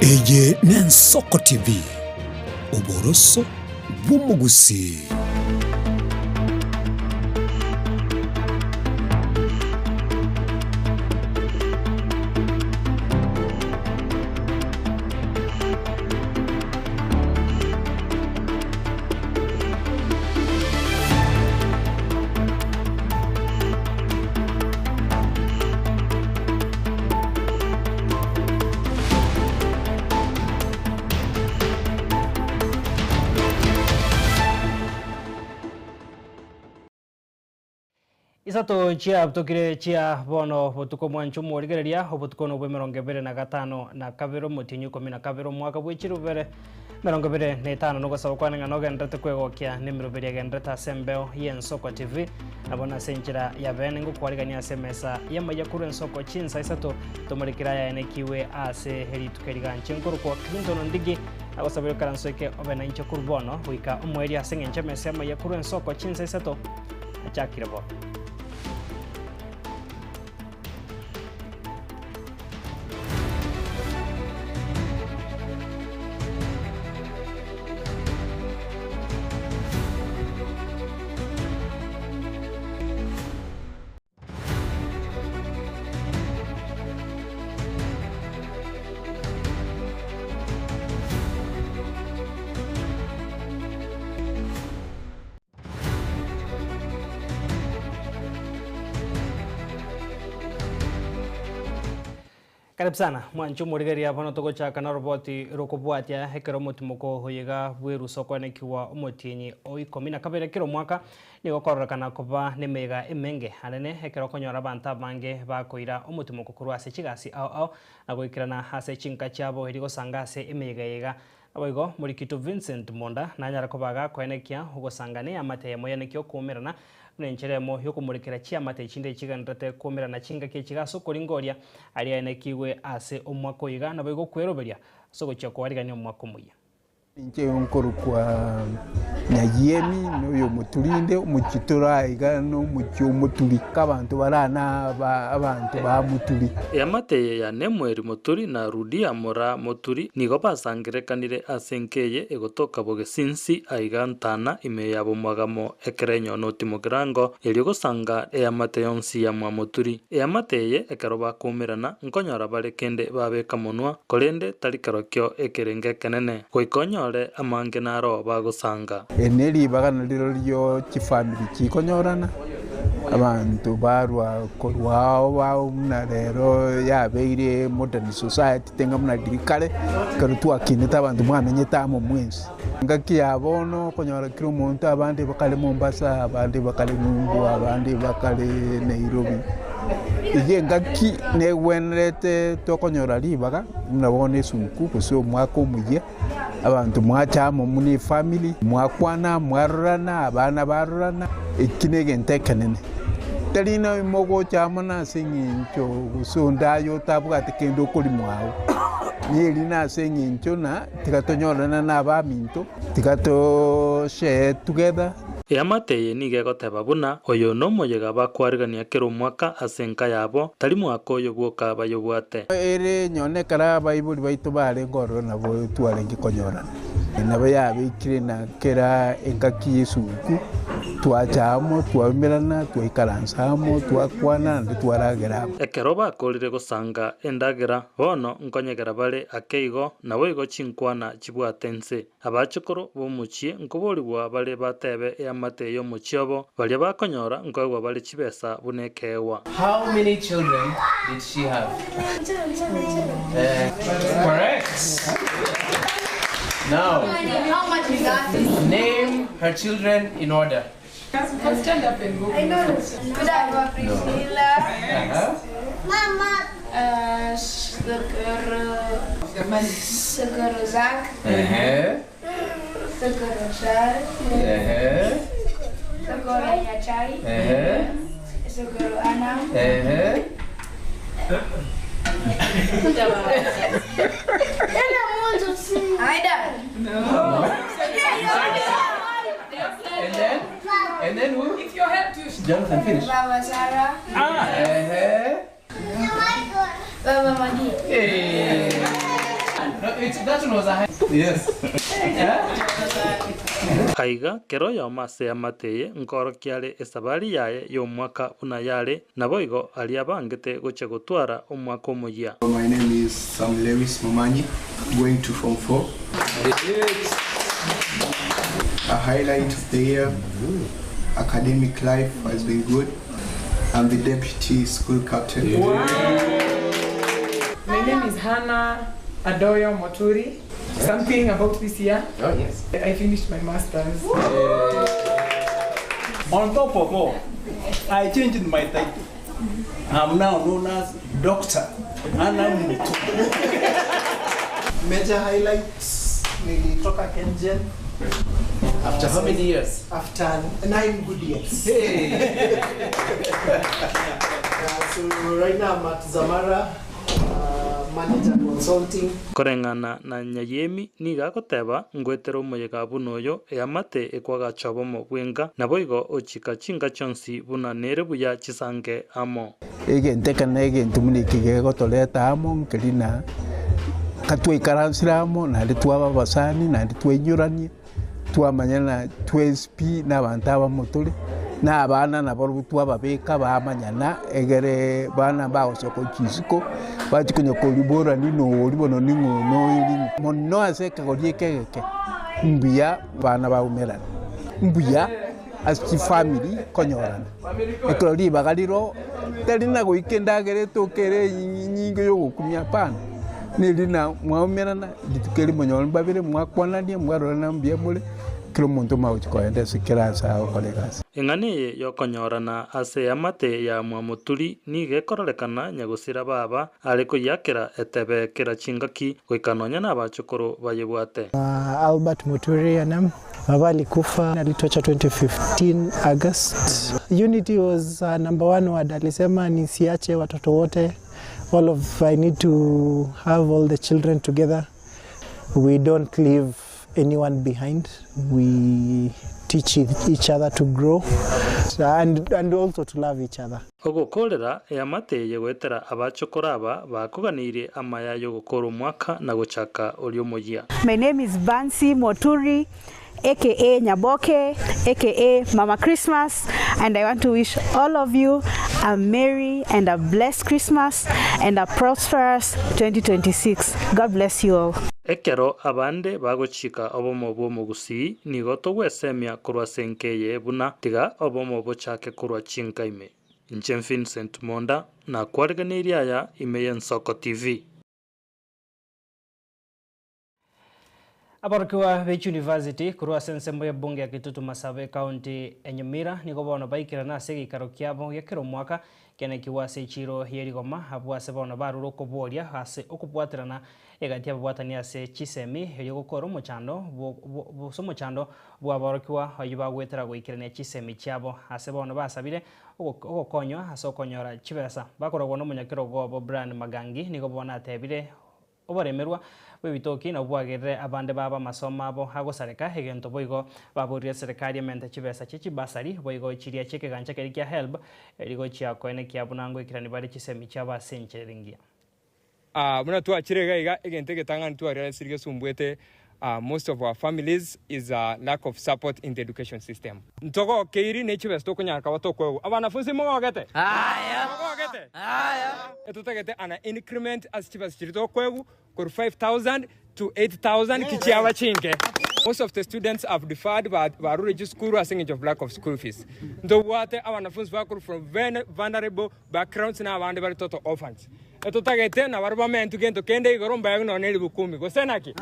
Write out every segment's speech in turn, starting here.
Eye n'Ensoko TV, oboroso bw'omogusii. Isato chiabutokire chia bono botuko mwanche omorigereria, obotuko nobw'emerongo ebere na gatano na kabere omotienyi ikomi na kabere omwaka bwe chirubere emerongo ebere na etano nogosaba kwane ng'a nogenderete kwegokia nemeroberi egenderete ase embeo y'Ensoko TV. Na bono ase enchera ya bene ngokwarigania ase emesa y'amaiya korwa ensoko chinsa isato, tomorekere ayaenekiwe ase rituko eri ganche nkorokwa Clinton Ondigi, nagosabire okaranso eke obe nainche korwa bono goika omoerio ase engencho emesa y'amaiya korwa ensoko chinsa isato achakire bono. Karibu sana mwanche omorigereria bono togochaka noroboti rokobwatia ekero omotimoko oyiga bw'erusa okwanekigwa omotienyi o ikomi na kabere kera omwaka nigo okororekana koba nemeyega emenge anene ekero okonyora abanto abange bakoira omotimoko korwa ase chigasi ao ao na goikerana ase chinka chiabo erio gosanga ase emeyega eye iga Naboigo Morikitu Vincent Monda nanyare koba gakoenekia ogosanga neamate eyemo yanekia okoumerana buna enchera emo yokomorekera chiamate echinde chigendererete koumerana chingaki echi ase okoringoria aria aenekigwe ase omwaka oyo iga naboigo okweroberia ase ogochia koarigania omwaka omoyia. Inche nkorokwa Nyayiemi, na oyo omoturi inde, omochie tore aiga na omochie omoturi, abanto bare aa na abanto ba moturi. Eamate eye ya Nemueli moturi na Rudia mora moturi nigo basangererekanire ase enka eye egotoka bogesinsi aiga ntana ime ya bomwagamo ekerenyo noti mogirango, erio gosanga eamate yonsi ya mwamoturi. Eamate eye ekero bakoumerana nkonyora bare kende babeka monwa, korende tari kerokio ekerenge ekenene, goika onyore amange naro bagosanga. Eri neribaga narirorio chifamiri chikonyorana, abanto barwa korwa ao bao buna rero yabeire modern society tenga buna riria kare, ekero twakinete abanto mwamenyete amo mwensi. Engaki ya bono okonyora kera omonto abande bakare Mombasa, abande bakare Ng'umbu, abande bakare Nairobi. Eyio engaki negwenerete tokonyora ribaga buna bono esuguku gose omwaka omoyia. Abanto mwacha amo buna efamiri, mwakwana, mwarorana, abana barorana, eki negento ekenene. Tari ng'a mogocha amo nase eng'encho gose onde aye otabwate kende okorima agwo, neri nase eng'encho ng'a tiga tonyorane na abaminto, tiga to share together. Eamate eye nigo egoteba buna oyo nomoyega bakwarigania kera omwaka ase enka yabo, tari mwaka oyo bwoka bayobwate. Ere nyone ekero abaibori baito barenge ororo nabo twarenge konyorana. Nabo yabeikire na kera engaki y'esuguku, twacha amo, twaumerana, twaikaransa amo, twakwana, naende twaragera amo. Ekero bakoorire gosanga endagera, bono nkonyegera bare ake igo, naboigo chinkwana chibwate inse. Abachokoro b'omochie nkoborigwa bare batebe eamate y'omochie obo, baria bakonyora nkoegwa bare chibesa buna ekeegwa. How many children did she have? Correct. Now, name her children in order. And then, and then who? It's your head too. Jonathan, finish. Baba Sarah. Uh-huh. Baba Magi. Hey. No, Aiga kera oyomo ase eamate eye nkoorokia are esabari yaye y'omwaka buna yare, naboigo aria abangete gochia gotwara omwaka omoyia. My name is Sam Lewis Momanyi, going to form 4. A highlight of the year, academic life has been good. I'm the deputy school captain. My name is Hannah Adoyo Moturi. Something about this year. Oh, yes. I finished my master's. On top of all, I changed my title. I'm now known as Doctor Anna Mutu. Major highlights nilitoka KenGen After how many years? after 9 good years. So right now I'm at Zamara, manager consulting. Koreng'ana na Nyayemi nigo agoteba, Ngoetera omoyega buna oyo, eamate ekwagacha obomo bw'enka, naboigo ochika chinka chionsi buna nere buya chisange amo. Egento eke na egento buna eke gegotoreta amo nkeri na katwaikaransire amo naende twaba abasani naende twainyorania, twamanya na twensi pi na abanto abamo tore, na abana nabarobwo twababeka bamanyana egere bana bagosoka gochia isiko, bachia konya koriborani na ori bono ning'o noyo ning'o. Mono ase ekegori eke egeke, mbuya abana baumerana, mbuya ase chifamiri konyorana. Ekero ribaga riro, tari na goika endagera etoke ere enyinge ya ogokumia hapana, neri na mwaumerana, rituko erimo nyore mbabere mwakwanania, mwarorana mbuya more, kera omonto omagochi kogenda ase kera ase agokora egasi. Eng'ana eye y'okonyorana ase eamate ya Mwamoturi nigo ekororekana nyagosira baba are koyiakera etebe kera chingaki goika nonya nabachokoro bayebwate. Albert Muturi NM. Baba alikufa alituacha 2015 August. Unity was number one word. Alisema nisiache watoto wote. All of I need to have all the children together. We don't leave anyone behind. We teach each other to grow and also to love each other. Ogokorera eamate eye goetera abachokoro aba bakoganeirie amaya y'ogokora omwaka na gochaka oria omoyia. My name is Bansi Moturi, aka Nyaboke, aka Mama Christmas, and I want to wish all of you a merry and a blessed Christmas and a prosperous 2026. God bless you all. Ekero abande bagochika obomo bw'omogusii, nigo togwesemia korwa ase enka eye buna tiga obomo bochake korwa chinka ime. Inche Vincent Monda, nakwareganeirie aya ime y'Ensoko TV. Abarokiwa be University korwa ase ensemo ya bunge ya Kitutu Masabe county ya Nyamira nigo bono baikirana ase egeikaro kiabo gia kera omwaka kianekiwa ase echiro ya Rigoma abwo ase bono barure okoboria ase okobwaterana egati ababwatani ase chisemi erio gokora omochando ase omochando bwa abaorokiwa oyio bagwetera goikerania chisemi chiabo ase bono basabire ogokonywa ase okonyora chibesa bakoragwa na omonyakerogo obo Brian Magangi nigo bono atebire oboremerwa bw'ebitoki nabwo bwagerire abande babo amasomo abo agosareka egento boigo baborire serikali emente chibesa chie chibasari boigo chiria chia ekegancha keria kia HELB erigochia koenekia buna ngoikerani bare chisemi chiabo ase enchera engiya. Buna twachire iga iga, egento egetang'ani twarealisiri gesumbuete most of our families is a lack of support in the education system. Ntogokeiri ne chibesa tokonyara koba tokoegwa. Abanafunsi mogogete? Mogogete? Etotagete an increment ase chibesa chiria tokoegwa korwa 5000 to 8000 ki chiaba chinke. Most of the students have deferred barure chisukuru ase eng'encho of lack of school fees. Ntobwate abanafunsi bakorwa from very vulnerable backgrounds na abande bare total orphans. Etotagete nabarabwo bamentwe gento kende igoro mbaegwe nonya ne ribukumi, gose naki?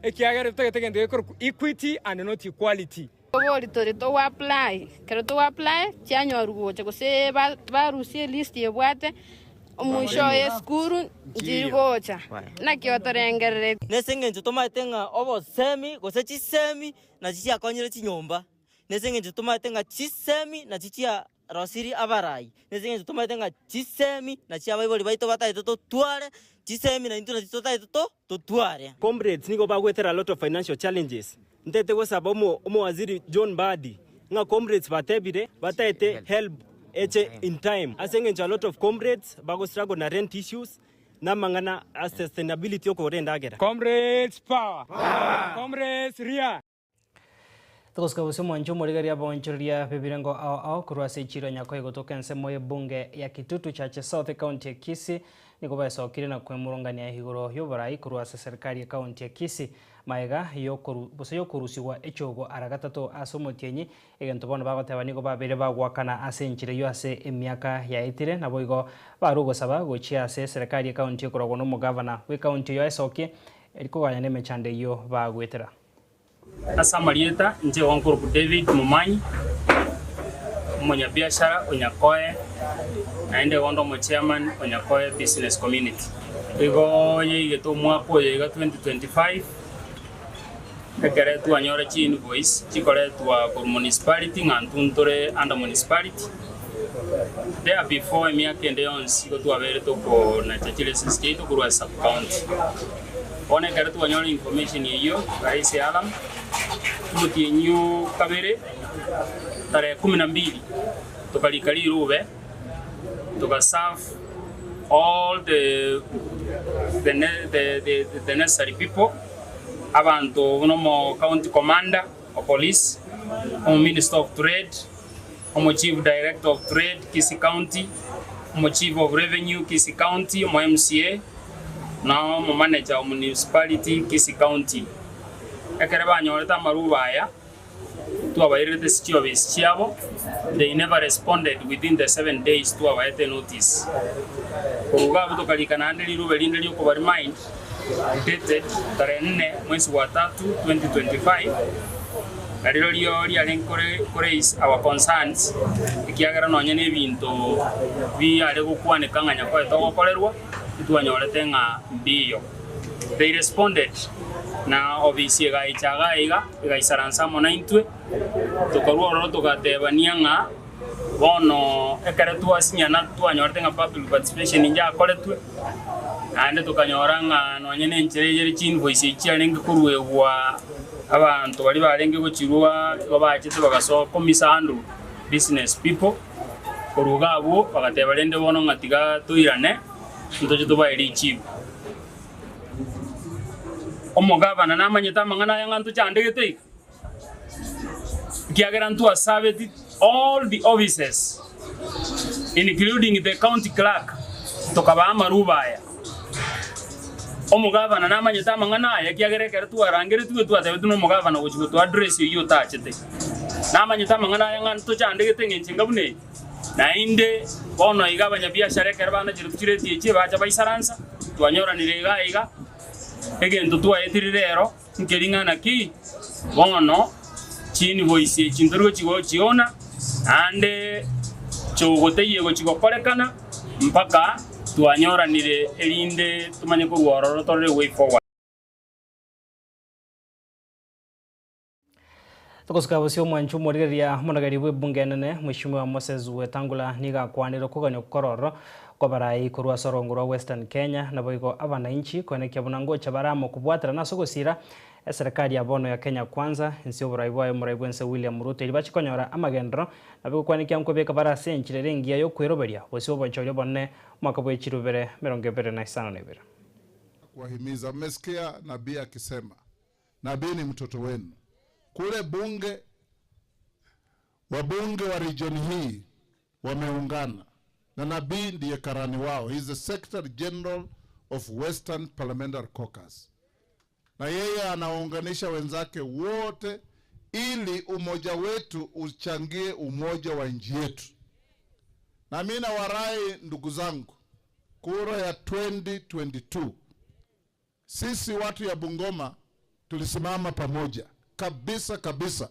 Ekiagera totagete gento gekorokwa equity and not equality. Tobori tore togo apply, ekero togo apply chianyorwa gocha gose barusie elist ebwate omoisho oye esukuru nchiri gocha. Naki otorengereretie? Nase engencho tomaete ng'a obosemi gose chisemi nachi chiakonyire chinyomba, nase engencho tomaete ng'a chisemi nachi chiarosirie abarai, nase engencho tomaete ng'a chisemi nachi abaibori baito bataete totware, chisemi naintwe nachi totaete to totware. Comrades nigo bagwetera a lot of financial challenges. Ntaete gosaba omo omowaziri John Mbadi ng'a comrades batebire bataete help eche in time ase eng'encho a lot of comrades bago struggle na rent issues. Namang'ana a sustainability okogora endagera. Comrades power! Comrades ria! Togosika gose omwancho omorigereria abaonchoreria b'ebirengo ao ao korwa ase echiiro ya Nyakoe gotoka ensemo y'ebunge ya Kitutu Chache South ecounty ya Kisii nigo baesokire na kwemurungania igoro y'oborai korwa ase serikali y'ecounty ya Kisii magega yokoru gose yokorusigwa echogo ara gatato ase omotienyi egento bono bagoteba nigo babeire bagoakana ase enchera eyio ase emiaka yaetire naboigo barwe ogosaba gochia ase eserekari y'ecounty ekoragwa n'omogavana bw'ecounty eyio aesokie eri koganya nemechando eyio bagoetera. Ase amarieta, inche igo nkorokwa David Momanyi, omonyabiashara o Nyakoe, naende igo nde omochairman o Nyakoe Business Community. Igo yaigete omwaka oyo iga 2025, ekere twanyora chi invoice chikoretwa korwa municipality ng'a intwe ntore under municipality, there before emiaka ende yonsi igo twabeire tokonacha chilicence chiaito korwa ase sub county. Bono ekero twanyora information eyio Rais Alam, omotienyi o kabere tarehe kumi na mbili tokarika rirube toga serve all the the the the necessary people, abanto buna omo county commander o police, omo minister of trade, omo chief director of trade Kisii county, omo chief of revenue Kisii county, omo MCA, na omo manager o municipality Kisii county. Ekere banyorete amaruba aya, twabairerete ase chiofisi chiabo, they never responded within the 7 days twabaete notice. Korwa iga abwo tokarika naende rirube rinde riokoba remind dated tarehe nne mwezi wa tatu 2025, na rirorio riarenge kore koraise our concerns, ekiagera nonye na ebinto biare gokwaneka ng'a Nyakoe togokorerwa, ntitwanyorete ng'a mbiyo. They responded, na ofisi egaicha iga iga, egaisaransa amo naintwe, tokarua ororo togatebania ng'a bono ekero twasinyana twanyorete ng'a public participation njakoretwe, naende tokanyora ng'a nonye na enchera eyere chinvoice echi chiarenge koruegwa abanto baria barenge gochirua igo bachete bagasoa komisandle business people, korwa iga abwo bagateba rende bono ng'a tiga toirane ntoche tobae richibu. Omogavana namanyete amang'ana aya ng'a ntochandegete iga, ekiagera ntwasabeti all the offices including the county clerk tokabaa amaruba aya. Omogavana namanyete amang'ana aya ekiagera ekero twarangeretigwe twatebetigwe na omogavana gochia gotoa address eyio otachete. Namanyete amang'ana aya ng'a ntochandegete eng'encho enga buna eye. Naende bono iga abanyabiashara ekero banachire chireti echi bacha baisaransa, twanyoranire iga iga, egento twaetire rero nkeri ng'a naki bono chinvoice echi ntori gochi gochiona, naende chogoteyia egochi gokorekana mpaka twanyoranire erinde tomanye korwa ororo torore way forward. Togosika bosio omwancho omorigereria omonogeri bw'ebunge enene Mheshimiwa Moses Wetangula nigo akwanire okogania kororo kw'abarai korwa ase orongo rwa Western Kenya naboigo abanainchi koenekia buna ngocha bare amo kobwaterana ase ogosira eserekari ya bono ya Kenya Kwanza inse y'oborai bwaye omorai bw'ense William Ruto erio bache konyora amagenderero nabo egokwanekia nkwebeka bare ase enchera ere engiya y'okweroberia bosio obochori obonene omwaka bwe chirubere 2052. Kuwahimiza, mmesikia nabii akisema, nabii ni mtoto wenu. Kule bunge, wabunge wa region hii wameungana na nabii ndiye karani wao. He is the Secretary General of Western Parliamentary Caucus, na yeye anaunganisha wenzake wote ili umoja wetu uchangie umoja wa nchi yetu. Na mimi nawarai ndugu zangu, kura ya 2022 sisi watu ya Bungoma tulisimama pamoja kabisa kabisa,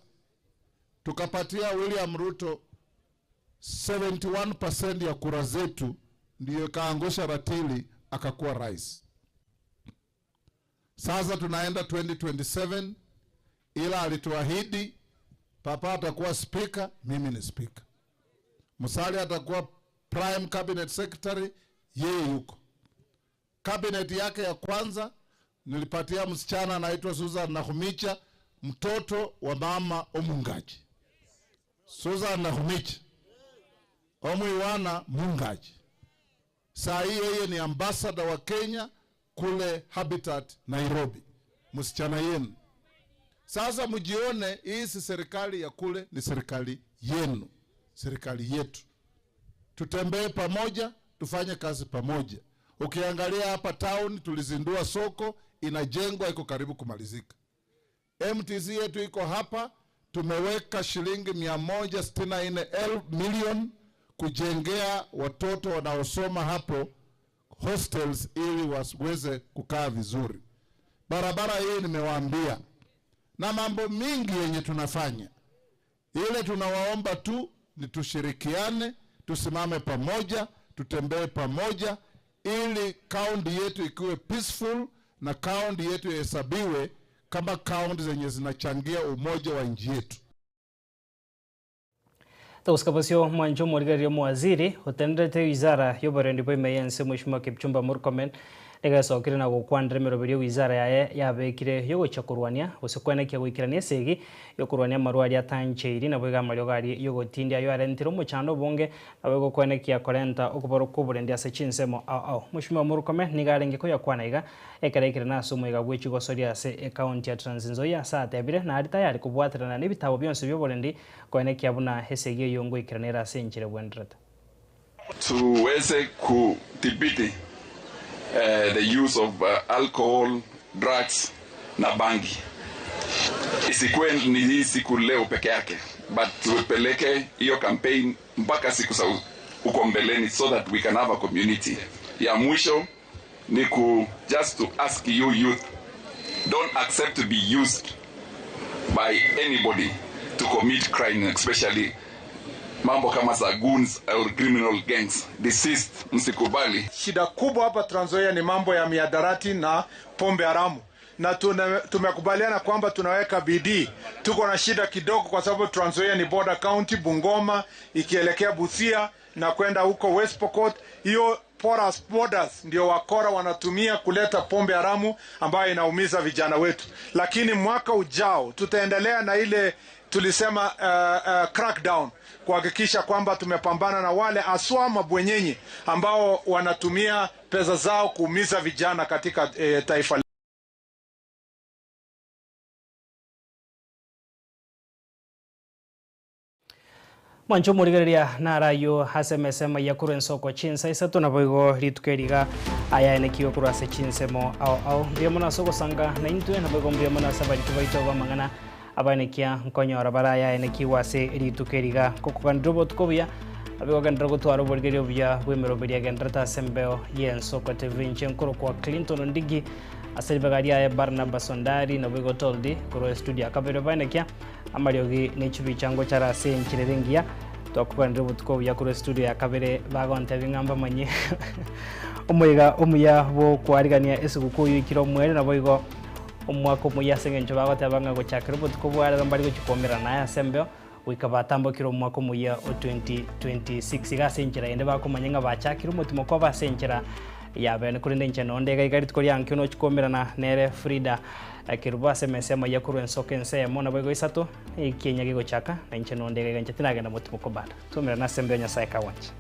tukapatia William Ruto 71% ya kura zetu, ndiyo ikaangusha ratili akakuwa rais. Sasa tunaenda 2027, ila alituahidi papa atakuwa spika, mimi ni spika. Musalia atakuwa prime cabinet secretary, yeye yuko cabinet yake ya kwanza nilipatia msichana anaitwa Susan Nakhumicha, mtoto wa mama Omungaji. Susan Nakhumicha Omwiwana Mungaji. Saa hii yeye ni ambassador wa Kenya kule Habitat Nairobi, msichana yenu. Sasa mjione, hii si serikali ya kule, ni serikali yenu, serikali yetu. Tutembee pamoja, tufanye kazi pamoja. Ukiangalia hapa town tulizindua soko, inajengwa, iko karibu kumalizika. MTC yetu iko hapa, tumeweka shilingi 164 milioni kujengea watoto wanaosoma hapo hostels ili waweze kukaa vizuri. Barabara hii nimewaambia, na mambo mingi yenye tunafanya, ile tunawaomba tu ni tushirikiane, tusimame pamoja, tutembee pamoja, ili kaunti yetu ikiwe peaceful na kaunti yetu ihesabiwe kama kaunti zenye zinachangia umoja wa nchi yetu. Togosikabosio mwancho omorigereria omowaziri otenderete wizara ya oborendi bwa ime ya ense Mheshimiwa Kipchumba Murkomen nigesokire na gokwanera emeroberio wizara yaye yabekire yogochia korwania gose kwenekia goikerania esegi yokorwania amarwa aria atancheiri nabo iga amariogo aria yogotindia ayo arentire omochando obonge nabo igokwenekia korenta okoboro kwa oborendi ase chinsemo ao ao. Mheshimiwa Murkomen niga arenge koyakwana iga ekero aikire na ase omoiga bwa echigosoria ase ecounty ya Trans Nzoia ase atebire nari tayari kobwaterana na ebitabo bionsi bia oborendi koenekia buna esegi eywo ngoikerana ere ase enchera ebwenerete. Tuweze kudhibiti the use of alcohol, drugs na bangi. Isikuwe ni hii siku leo peke yake, but tupeleke hiyo campaign mpaka siku za huko mbeleni so that we can have a community. Ya mwisho ni ku just to ask you youth, don't accept to be used by anybody to commit crime, especially mambo kama za goons or criminal gangs. Desist, msikubali. Shida kubwa hapa Trans Nzoia ni mambo ya mihadarati na pombe haramu, na tumekubaliana kwamba tunaweka bidii. Tuko na shida kidogo kwa sababu Trans Nzoia ni border county, Bungoma ikielekea Busia na kwenda huko West Pokot. Hiyo porous borders ndio wakora wanatumia kuleta pombe haramu ambayo inaumiza vijana wetu, lakini mwaka ujao tutaendelea na ile tulisema crackdown kuhakikisha kwamba tumepambana na wale aswa mabwenyenye ambao wanatumia pesa zao kuumiza vijana katika taifa. Mwancho omorigereria narayo ase emesa emaiya korwa ensoko chinsa isato nabo igo rituko eriga ayaenekiwe korwa ase chinsemo ao ao. Mbuya mono ase ogosanga naintwe nabo igo mbuya mono ase abariki baito b'amang'ana abanekia nkonyora barayaenekiwe ase rituko eriga kokoganera obotuko buya abigogenderera gotwara oborigereria obuya bwa emeroberio egenderete ase embeo ya ensoko TV inche nkoro kwa Clinton Ndigi ase ribaga riaye Barnabas Ondari nabo igo Toldi korwa estudio ya kabere baenekia amariogi na echibicha ngochara ase enchera ere engiya twakoganera obotuko obuya korwa estudio ya kabere bagontebia ng'a mbamanye omoiga omuya bw'okwarigania esiguku oyo oikire omwere nabo igo omwaka omuya ase eng'encho bagoteba ng'a gochakera obotuko bwa rero mbari gochia kwomerana naye ase embeo goika batambokire omwaka omuya o 2026. Iga ase enchera ende bakomanya ng'a bachakire omotimo koba ase enchera ya bene korende inche nonde iga iga rituko riankio nochia kwomerana nere Frida Kerubo ase emesa emoyia korwa ensoko ense eyemo naboigo isato, ekienya gegochaka, na inche nonde iga iga inche tinagenda motimo kobada. Twomerane ase embeo Nyasaye kagwancha.